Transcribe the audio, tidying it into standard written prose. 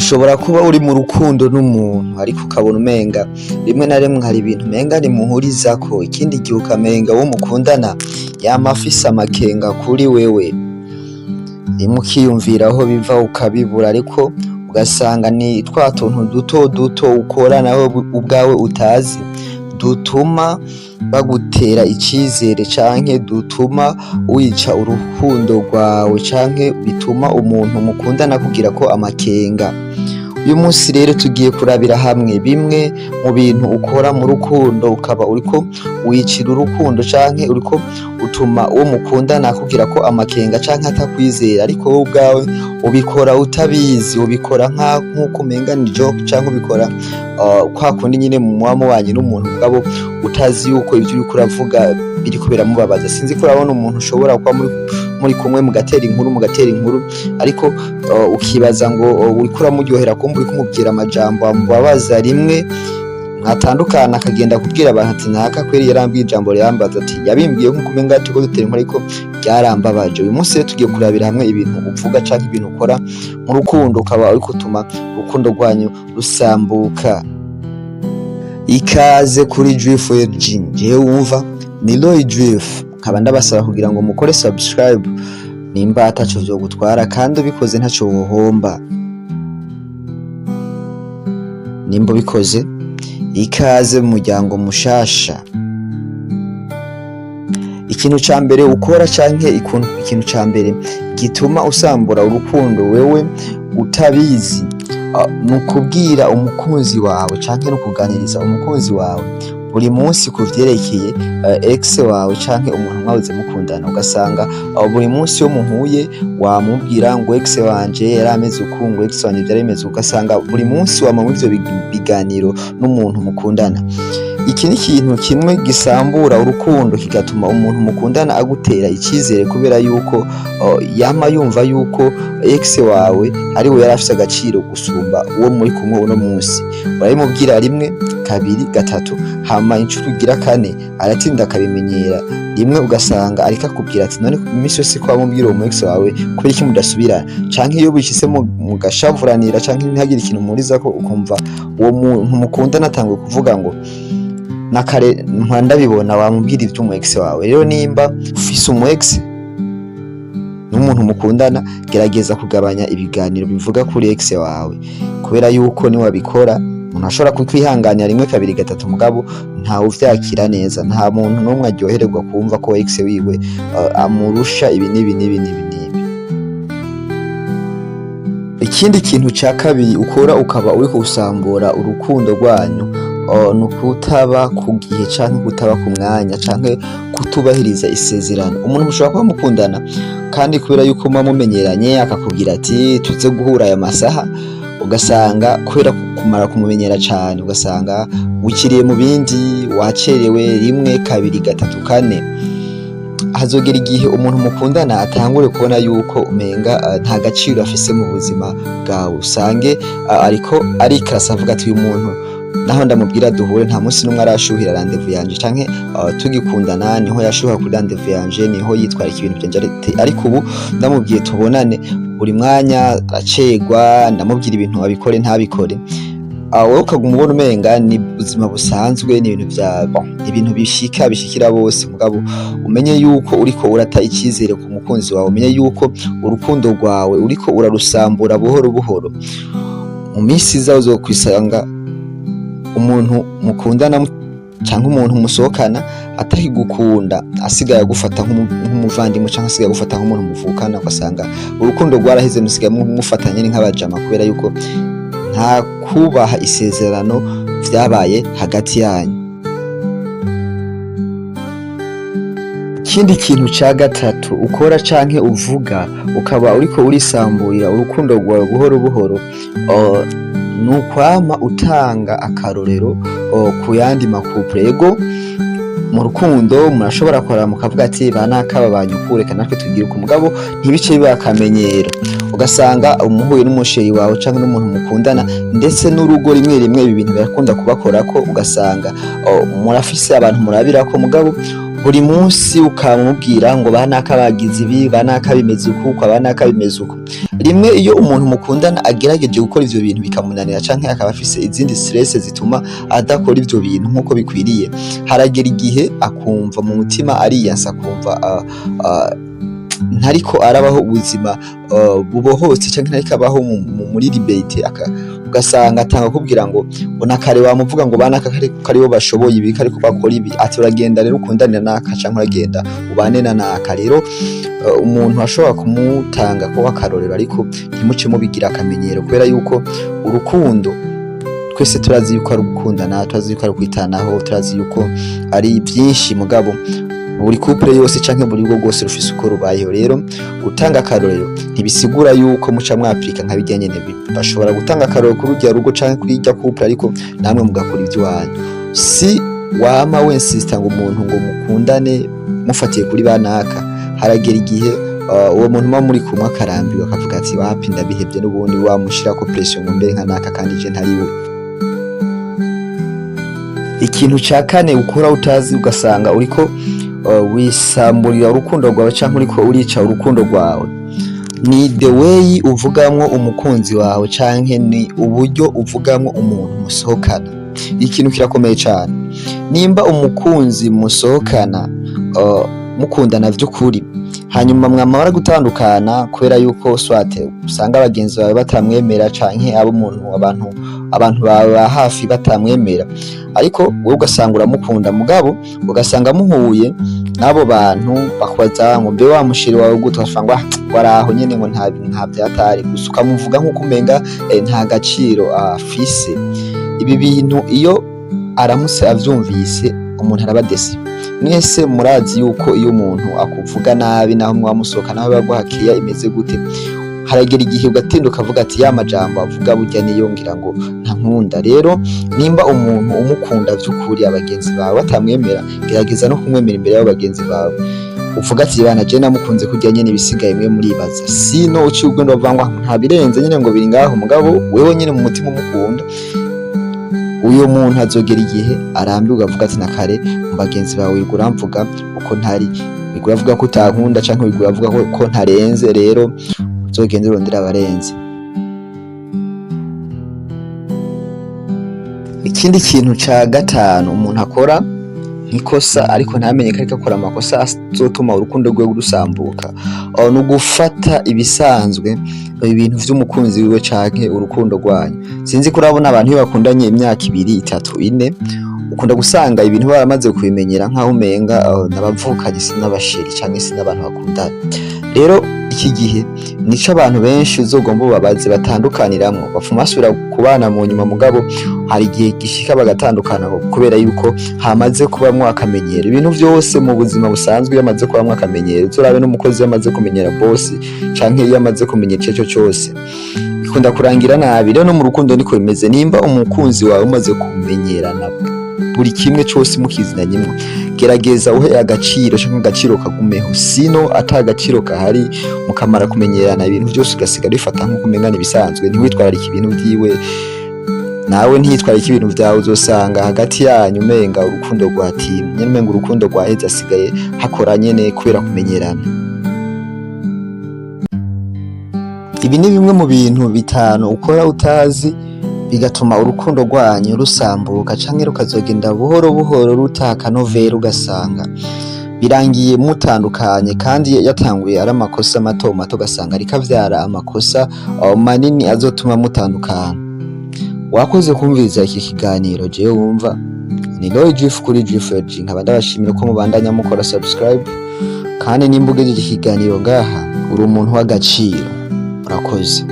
Ushobora kuba uri mu rukundo n'umuntu ariko ukabona umenga rimwe na rimwe hari ibintu umenga ntimuhurizako, ikindi gihe ukamenga uwo mukundana yama afise amakenga kuri wewe, rimwe ukiyumvira aho biva ukabibura, ariko ugasanga ni twa tuntu duto duto ukora nawe ubwawe utazi dutuma bagutera icizere canke dutuma wica urukundo rwawe canke bituma umuntu mukundana akugirako amakenga. Uyu munsi rero tugiye kurabira hamwe bimwe mu bintu ukora mu rukundo ukaba uriko wicira urukundo canke uriko utuma uwo mukundana akugirako amakenga canke atakwizera, ariko wowe ubwawe ubikora utabizi, ubikora nkuko umenga ni joke canke ubikora kwa kundi nyene muba mubanye n'umuntu mugabo utazi yuko ivyo uriko uravuga biriko biramubabaza. Sinzi ko urabona umuntu ushobora kuba muri kumwe mugatera inkuru mugatera inkuru, ariko ukibaza ngo uriko uramuryohera, kumbe uriko umubwira amajambo amubabaza. Rimwe mwatandukana akagenda kubwira abantu ati: "Naka kweri yarambwiye ijambo rirambaza", ati: "Yabimbwiye nkuko umenga turiko dutera inkuru, ariko ryarambabaje." Uyu munsi rero tugiye kurabira hamwe ibintu uvuga canke ibintu ukora mu rukundo ukaba uriko utuma urukundo rwanyu rusambuka. Ikaze kuri Drift Gym, jewe wumva ni Roy Drift, nkaba ndabasaba kugira ngo mukore subscribe nimba ataco vyogutwara, kandi ubikoze ntaco wohomba. Nimba ubikoze, ikaze mu muryango mushasha. Ikintu ca mbere ukora canke ikintu ca mbere gituma usambura urukundo wewe utabizi, ni ukubwira umukunzi wawe canke no kuganiriza umukunzi wawe buri munsi ku vyerekeye ex wawe canke umuntu mwahoze mukundana. Ugasanga buri munsi iyo muhuye wamubwira ngo ex wanje yari ameze uku, ngo ex wanje vyari bimeze uku, ugasanga buri munsi wama muri ivyo biganiro n'umuntu mukundana. Iki ni ikintu kimwe gisambura urukundo, kigatuma umuntu mukundana agutera icizere, kubera yuko yama yumva yuko ex wawe ari we yari afise agaciro gusumba uwo muri kumwe uno munsi. Urabimubwira rimwe, kabiri, gatatu, hama incuro ugira kane aratinda akabimenyera. Rimwe ugasanga ariko akubwira ati: "None iminsi yose ko wamubwira uwo mu ex wawe, kubera iki mudasubirana?" Canke iyo bishitse mugashavuranira canke ntihagire ikintu muhurizako, ukumva uwo muntu mukundana atanguye kuvuga ngo: "Na kare mpora ndabibona wamubwira ivy'umu ex wawe." Rero nimba ufise umu ex n'umuntu mukundana, gerageza kugabanya ibiganiro bivuga kuri ex wawe, kubera yuko niwabikora umuntu ashobora kukwihanganira rimwe, kabiri, gatatu, mugabo ntawe uvyakira neza. Nta muntu n'umwe aryohererwa kumva ko ex wiwe amurusha ibi n'ibi n'ibi n'ibi n'ibi. Ikindi kintu ca kabiri ukora ukaba uriko usambura urukundo rwanyu, ni ukutaba ku gihe canke kutaba ku mwanya canke kutubahiriza isezerano. Umuntu mushobora kuba mukundana, kandi kubera yuko muba mumenyeranye akakubwira ati: "Tuze guhura aya masaha", ugasanga kubera kumara kumumenyera cane, ugasanga wikiriye mu bindi, wacerewe rimwe, kabiri, gatatu, kane. Hazogera igihe umuntu mukundana atangure kubona yuko umenga nta gaciro afise mu buzima bwawe, usange ariko arikarasa avuga ati: "Uyu muntu naho ndamubwira duhure, nta munsi n'umwe arashuhira rendez-vous yanje, canke tugikundana niho yashuha kuri rendez-vous yanje, niho yitwarika ibintu vyanje, ariko ubu ndamubwiye tubonane buri mwanya aracegwa, ndamubwira ibintu abikore ntabikore." Wowe ukaguma ubona umenga ni ubuzima busanzwe, ni ibintu vya bon, ibintu bishika bishikira bose, mugabo umenye yuko uriko urata icizere ku mukunzi wawe, umenye yuko urukundo rwawe uriko urarusambura buhoro buhoro. Mu minsi iza uzokwisanga umuntu mukundana canke umuntu musohokana atakigukunda, asigaye agufata nk'umuvandimwe canke asigaye agufata nk'umuntu muvukana, ugasanga urukundo rwaraheze, musigaye mufatanye nyene nk'abajama, kubera yuko nta kubaha isezerano vyabaye hagati yanyu. Ikindi kintu ca gatatu ukora canke uvuga ukaba uriko urisamburira urukundo rwawe buhoro buhoro, ni ukwama utanga akarorero ku yandi ma couple. Ego, mu rukundo murashobora kuraba mukavuga ati: "Banaka babanye uku, reka natwe tugire uku", mugabo ntibice biba akamenyero, ugasanga umuhuye n'umu chéri wawe canke n'umuntu mukundana, ndetse n'urugo rimwe rimwe ibi bintu birakunda kubakorako, ugasanga murafise abantu murabirako, mugabo Buri munsi ukamubwira ngo banaka bagize ibi, banaka bimeze uku, kwa banaka bimeze uku. Rimwe iyo umuntu mukundana agerageje gukora ivyo bintu bikamunanira, canke akaba afise izindi stress zituma adakora ivyo bintu nk'uko bikwiriye, haragera igihe akumva mu mutima ariyansa, akumva ntariko arabaho ubuzima bubohotse, canke ntariko abaho muri liberté. Ugasanga atanga kubwira ngo na kare wamuvuga ngo banaka ko aribo bashoboye ibi, ko ariko bakora ibi, ati uragenda rero ukundanira naka, canke uragenda ubane na naka. Rero umuntu ashobora kumutanga ko akarorero, ariko ntimuce mubigira akamenyero, kubera yuko urukundo twese turazi yuko ari ugukundana, turazi yuko ari ukwitanaho, turazi yuko ari byinshi. Mugabo buri couple yose canke buri rugo rwose rufise uko rubayeho. Rero gutanga akarorero ntibisigura yuko muca mwapurika nka birya nyene. Bashobora gutanga akarorero kuri urya rugo canke kuri irya couple, ariko namwe mugakora ivy'iwanyu. Si wama wensista ngo umuntu ngo mukundane mufatiye kuri banaka. Haragera igihe uwo muntu muba muri kumwe akarambirwa, akavuga ati wapi, ndabihevye, n'ubundi wamushirako pression ngo mbere nka naka kandi je ntari we. Ikintu ca kane ukora utazi, ugasanga uriko wisamburira urukundo rwawe canke uriko urica urukundo rwawe, ni the way uvugamwo umukunzi wawe, canke ni uburyo uvugamwo umuntu musohokana. Ikintu kirakomeye cane. Nimba umukunzi musohokana, mukundana vy'ukuri, hanyuma mwamara gutandukana kubera yuko soit usanga abagenzi bawe batamwemera, canke abo umuntu abantu bawe ba hafi batamwemera, ariko wowe ugasanga uramukunda, mugabo ugasanga muhuye n'abo bantu bakubaza ngo mbe wa mushiri wawe gute, ugasanga ngo ah, ngo araho nyene, ngo nta vyatari gusa, ukamuvuga nk'uko umenga nta gaciro afise. Ibi bintu iyo aramutse avyumvise, umuntu araba déçu. Mwese murazi yuko iyo umuntu akuvuga nabi, naho muba musohoka, naho baguha keya imeze gute, haragera igihe ugatinda ukavuga ati ya majambo avuga burya niyo, ngira ngo ntankunda. Rero nimba umuntu umukunda vy'ukuri, abagenzi bawe batamwemera, gerageza no kumwemera imbere y'abo bagenzi bawe, uvuga ati bana, je namukunze kurya nyene, ibisigaye mwe muribaza. Sino uciye ugenda uvuga ngo nta birenze nyene, ngo biri ngaho, mugabo wewe nyene mu mutima umukunda, uyo muntu azogera igihe arambirwa, avuga ati na kare mu bagenzi bawe wirirwa uramvuga uko ntari, wirirwa uravuga ko utankunda, canke wirirwa uravuga ko ntarenze. Rero uzogende urondere abarenze. Ikindi kintu ca gatanu umuntu akora nk'ikosa, ariko ntamenye ko ariko akora amakosa azotuma urukundo rwiwe rusambuka, ni ugufata ibisanzwe ibintu vy'umukunzi wiwe canke urukundo rwanyu. Sinzi ko urabona abantu iyo bakundanye imyaka 2, 3, 4, ukunda gusanga ibintu baramaze kubimenyera nk'aho umenga n'abavukanye, si n'abasheri canke si n'abantu bakundana. Rero iki gihe nico abantu benshi uzogomba ubabaze batandukaniramwo, bapfuma basubira kubana mu nyuma, mugabo hari igihe gishika bagatandukana, kubera yuko hamaze kubamwo akamenyero. Ibintu vyose mu buzima busanzwe iyo hamaze kubamwo akamenyero, uzorabe n'umukozi iyo amaze kumenyera boss, canke iyo amaze kumenyera ico cose, bikunda kurangira nabi. Rero no mu rukundo niko bimeze. Nimba umukunzi wawe umaze kumenyerana buri kimwe cose mukizinanyimwo, gerageza uhe agaciro canke agaciro kagumeho. Sino ata agaciro kahari, mukamara kumenyerana ibintu vyose ugasigara bifata nk'uko umenga ibisanzwe, ntiwitwararike ibintu vyiwe, nawe ntiyitwararike ibintu vyawe, uzosanga hagati yanyu umenga urukundo rwatimye, umenga urukundo rwaheze, asigaye hakora nyene kubera kumenyerana. Ibi ni bimwe mu bintu bitanu ukora utazi bigatuma urukundo rwanyu rusambuka, canke rukazogenda buhoro buhoro ruta akanovera, ugasanga birangiye mutandukanye, kandi yatanguye ari amakosa mato mato, ugasanga ariko avyara amakosa manini azotuma mutandukana. Wakoze kumviriza iki kiganiro. Jewe wumva ni Roy Jif kuri G4G, nkaba ndabashimira ko mubandanya mukora subscribe, kandi nimba ugejeje ikiganiro ngaha uri umuntu w'agaciro. Urakoze.